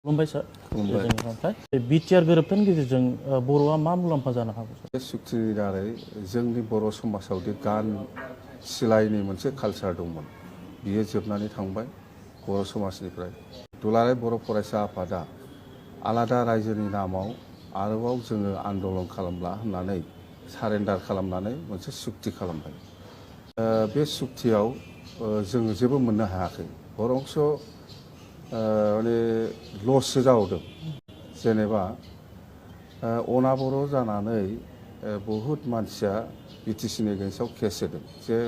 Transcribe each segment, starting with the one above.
खुलुमबाय सार ओमफ्राय बिटिआर गोरोबथानि गेजेरजों बर'आ मा मुलाम्फा जानो हागौ बे सुक्तिनि दारै जोंनि बर' समाजावदि गान सिलायनि मोनसे कालचार दंमोन बियो जोबनानै थांबाय बर' समाजनिफ्राय दुलाराय बर' फरायसा आफादा आलादा रायजोनि नामाव आरोबाव जोङो आन्दलन खालामला होननानै सारेन्डार खालामनानै मोनसे सुक्ति खालामबाय। बे सुक्तियाव जोङो जेबो मोननो हायाखै बरंस माने लससो जाबावदों। जेनेबा अनाबर' जानानै बहुद मानसिया बिटिसिनि एगेन्स्टआव केस होदों जे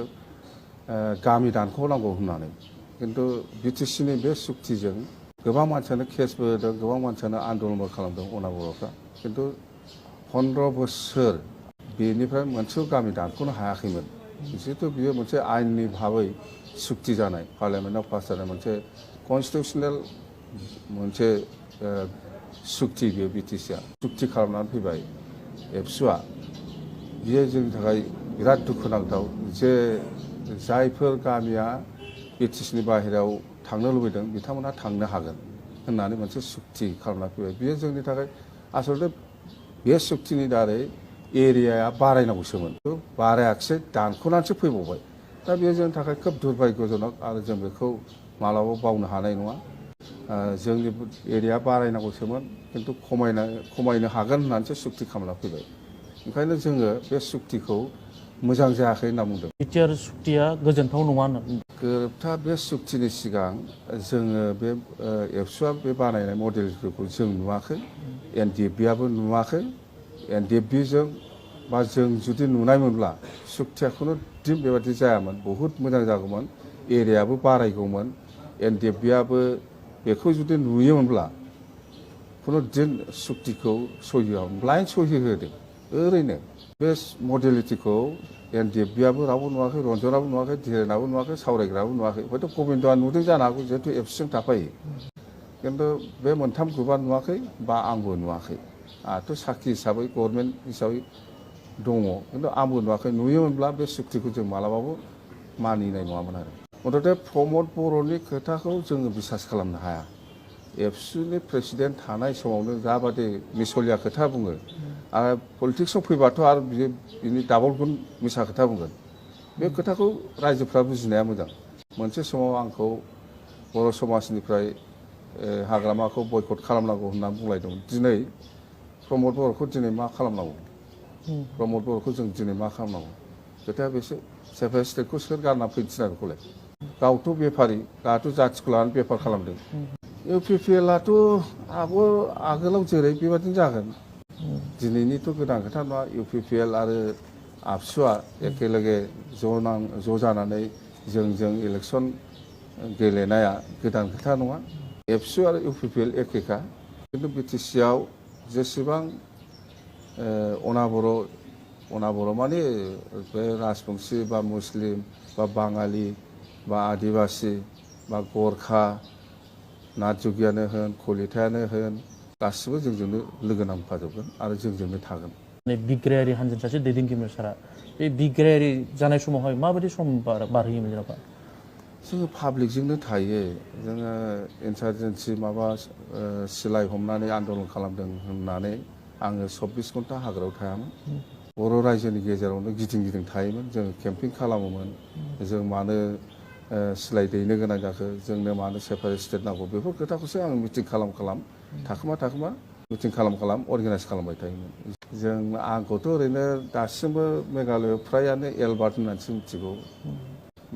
गामि दानख'नांगौ होननानै, किन्तु बिटिसिनि बे सुक्तिजों गोबां मानसियानो केसबो होदों, गोबां मानसियानो आन्दलनबो खालामदों अनाबर'फ्रा, किन्तु 15 बोसोर बेनिफ्राय मोनसेबो गामि दानख'नो हायाखैमोन। जिहेतु बियो मोनसे आयेननि भाबै सुक्ति जानाय, पार्लियामेन्टआव पास जानाय मोनसे कनस्टिटिउसनेल मोनसे सुक्ति बियो बिटिसिआ सुक्ति खालामनानै फैबाय एबसुआ। बियो जोंनि थाखाय बिराद दुखुनांथाव जे जायफोर गामिया बिटिसिनि बाहेरायाव थांनो लुबैदों बिथांमोनहा थांनो हागोन होननानै मोनसे सुक्ति खालामनानै फैबाय। बियो जोंनि थाखाय आसलते बे सुक्तिनि दारै एरियाया बारायनांगौसोमोन, बारायाखिसै दानख'नानैसो फैबावबाय। दा बेयो जोंनि थाखाय खोब दुर्भाग्यजनक आरो जों बेखौ मालाबाबो बावनो हानाय नङा। जोंनि एरिया बारायनांगौसोमोन किन्तु खमायनो हागोन होननानैसो सुक्ति खालामना फैबाय। ओंखायनो जोङो बे सुक्तिखौ मोजां जायाखै होनना बुंदों। बिटिआर सुक्तिया गोजोनथाव नङा होनना गोरोबथा बे सुक्तिनि सिगां जोङो बे एबसुआ बे बानायनाय मडेलफोरखौ जों नुवाखै, एनडिएफबिआबो नुवाखै। एनडिएफबिजों बा जों जुदि नुनायमोनब्ला सुक्तिया खुनु दिन बेबादि जायामोन, बहुद मोजां जागौमोन, एरियाबो बारायगौमोन। एनडिएफबिआबो बेखौ जुदि नुयोमोनब्ला खुनु दिन सुक्तिखौ सहि होआमोन, ब्लाइन्ड सहि होदों ओरैनो। बे मडेलिटिखौ एनडिएफबिआबो रावबो नुवाखै, रन्जनाबो नुवाखै, धीरेनाबो नुवाखै, सावरायग्राबो नुवाखै। हयथ' गबिन्दआ नुदों जानो हागौ जिहेतु एबसुजों थाफायो, किन्तु बे मोनथाम ग्रुपआ नुवाखै बा आंबो नुवाखै। आंहाथ' साखि हिसाबै गभर्नमेन्ट हिसाबै दङ, किन्तु आंबो नुवाखै। नुयोमोनब्ला बे सुक्तिखौ जों मालाबाबो मानिनाय नङामोन आरो। मथथे प्रमद बर'नि खोथाखौ जोङो बिसास खालामनो हाया। एबसुनि प्रेसिडेन्ट थानाय समावनो जाबादि मिसलिया खोथा बुङो, आरो पलिटिक्सआव फैबाथ' आरो बिनि डाबल गुन मिसा खोथा बुंगोन। बे खोथाखौ रायजोफ्रा बुजिनाया मोजां। मोनसे समाव आंखौ बर' समाजनिफ्राय हाग्रामाखौ बयकट खालामनांगौ होननानै बुंलायदोंमोन। दिनै प्रमद बर'खौ दिनै मा खालामनांगौ? प्रमद बर'खौ जों दिनै मा खालामनांगौ? खोथाया बेसो, सेपारेट स्टेटखौ सोर गारना फैनो थिना बेखौलाय? गावथ' बेफारि, गावथ' जाथिखौ लानानै बेफार खालामदों। इउपिपिएलआथ' आगोलाव जेरै बेबादिनो जागोन। दिनैनिथ' गोदान खोथा नङा। इउपिपिएल आरो आबसुआ एखेलगे ज' जानानै जोंजों इलेक्सन गेलेनाया गोदान खोथा नङा। एबसु आरो इउपिपिएल एखेखा, किन्तु बिटिसिआव जेसेबां अनाबर' माने बे राजबंसि बा मुस्लिम बा बाङालि बा आदिबासि बा गरखा, नाथजुगियानो होन, कलितायानो होन, गासिबो जोंजोंनो लोगो नांफाजोबगोन आरो जोंजोंनो थागोन। बिग्रायारि हान्जानि सासे दैदेनगिरि सारा बे बिग्रायारि जानाय समावहाय माबायदि सम बारहोयोमोन जेनेबा? जोङो पाब्लिकजोंनो थायो। जोङो इन्सारजेन्सि माबा सिलाइ हमनानै आन्दलन खालामदों होननानै आङो 24 घन्टा हाग्रायाव थायामोन। बर' रायजोनि गेजेरावनो गिदिं गिदिं थायोमोन। जोङो केम्पिं खालामोमोन। जों मानो सिलाइ दैनो गोनां जाखो, जोंनो मानो सेपारेट स्टेट नांगौ, बेफोर खोथाखौसो आं मिटिं खालाम थाखोमा मिटिं खालाम अर्गानाइज खालामबाय थायोमोन। आंखौथ' ओरैनो दासिमबो मेघालयआव फ्रायानो एलबार्ट होननानैसो मिथिगौ।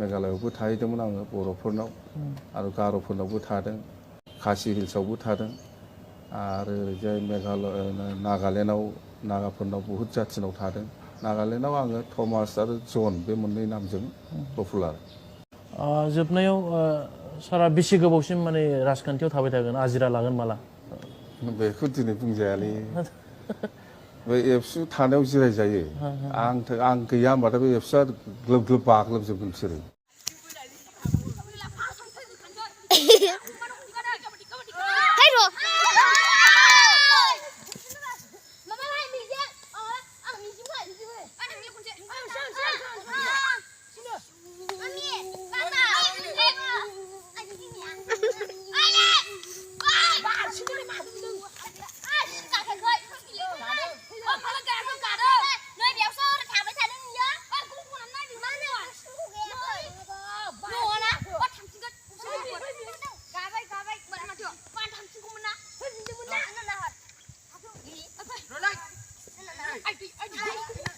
मेघालयआवबो थाहैदोंमोन आङो बर'फोरनाव, आरो गार'फोरनावबो थादों, खासि हिल्सआवबो थादों, आरो ओरैजाय नागालेण्डआव नागाफोरनाव बहुद जाथिनाव थादों। नागालेण्डआव आङो थमास आरो जन बे मोननै नामजों पपुलार। जोबनायाव सारा बेसे गोबावसिम माने राजखान्थियाव थाबाय थागोन, आजिरा लागोन माला? बेखौ दिनै बुंजायालै। बे एबसु थानायाव जिरायजायो। आं गैया होनबाथाय बे एबसुआ ग्लोब ग्लोब बाग्लोबजोबगोन बिसोरो। 아니